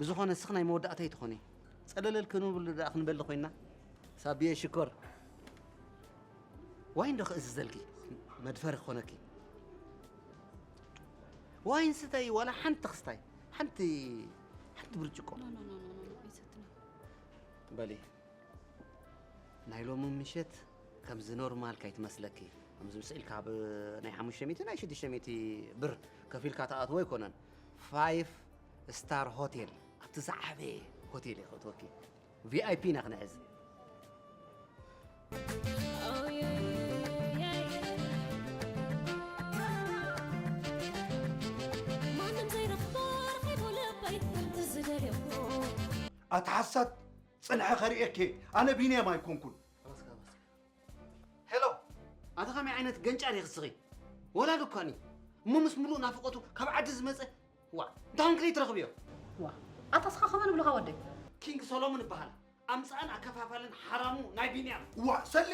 ብዝኾነ እስኺ ናይ መወዳእታይ ትኾኒ። ጸለለል ክንብል ደኣ ክንበሊ ኮይና። ሳቢየ ሽኮር። ዋይን ዶ ክእዝዘልኪ? መድፈሪ ክኾነኪ። ዋይን ስተይ ዋላ ሓንቲ ክስታይ። ሓንቲ ሓንቲ ብርጭቆ። ኖ ኖ ኖ ኖ ኖ ኣይሰትን። በሊ። ናይ ሎሚ ምሸት ከምዚ ኖርማል ከይትመስለኪ። ከምዚ ምስ ኢልካ ኣብ ናይ ሓሙሽተ ሚእቲ ናይ ሽዱሽተ ሚእቲ ብር ከፊልካ ትኣትዎ ኣይኮነን። ፋይፍ ስታር ሆቴል ኣብቲ ዝዓበየ ሆቴል እየ ከእትወኪ። ቪኣይፒ ኢና ክንሕዝ። ማንም ዘይረኽቦ ረኺቡ ልበይ ከምቲ ዝደልዮ። ኣታ ሓሳድ ጽንሐ ከርእየኪ ኣነ ቢንያም ኣይኮንኩን። ሄሎ፣ ኣቲ ከመይ ዓይነት ገንጫር ኢኺ እስኺ? ወላዲ እኳ እኒ እሞ ምስ ሙሉእ ናፍቆቱ ካብ ዓዲ ዝመጸ ዋ እንታይ ሆንክለይ ትረኽብዮ? ዋ ኣታ እስኻ ከመን ብልኻ ወደይ? ኪንግ ሶሎሞን ይበሃል። ኣምጻእን ኣከፋፋልን ሓራሙ ናይ ቢንያም። ዋ ሰሌ